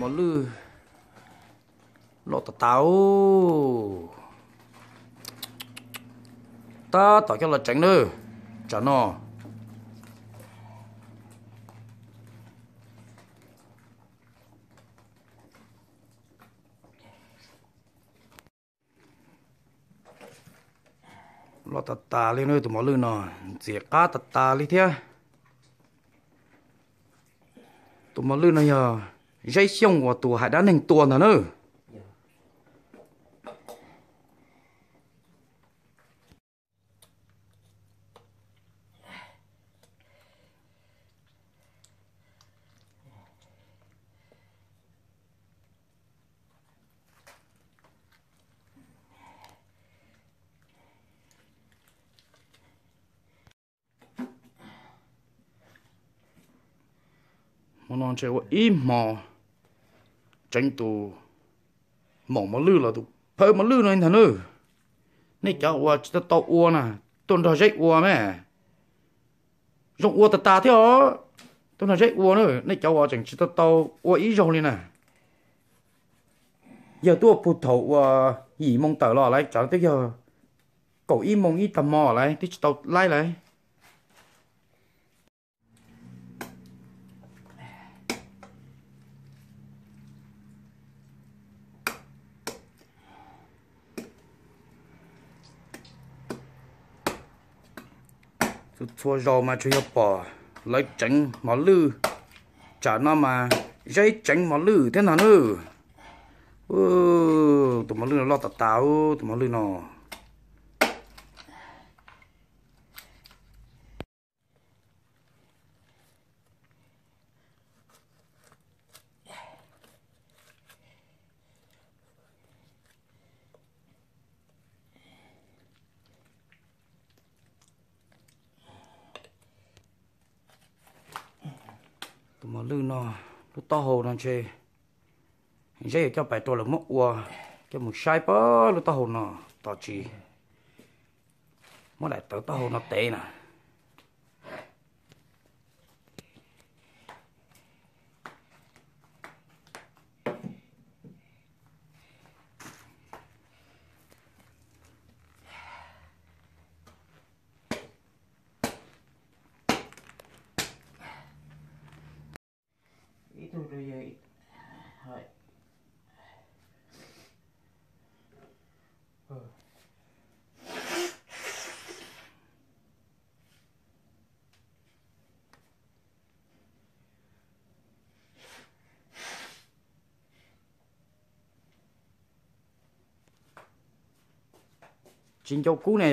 Mos lwj loj tas tas. Tab tom coj los tseev na, tsam no. Loj tas tas li na, tus mos lwj no ntxim qab tas tas li thiab. Tus mos lwj no yog Zeb Xyooj uas tus hais dab neeg tua ntag na. Hmo no ntshe ua ib hmo tseev tus maum mos lwj los tus phawj mos lwj no ntag na. Nej cov uas tsis tau tau ua na, tuaj nrog Zeb ua me. Zoo ua tas tas thiab os. Tuaj nrog Zeb ua na, nej cov uas tseem tsis tau tau ua ib zaug li na. Yawg tuaj puag thaum uas yim moo tawm los lawm, tsam twb yog kaum ib moo ib tag hmo lawm twb tsis tau laib lawm. Txhua zaus mas tsuas yog pom lawv tseev mos lwj, tsam no mas Zeb tseev mos lwj thiab ntag na. Tus mos lwj no loj tas tas, tus mos lwj no. Tus mos lwj no, lub taub hau no ntshe Zeb yuav coj pais rau lawv muab ua, coj mus saib pab lub taub hau no, tos tsis muab daim tawv taub hau no tev na. Tsis ncau kub ne,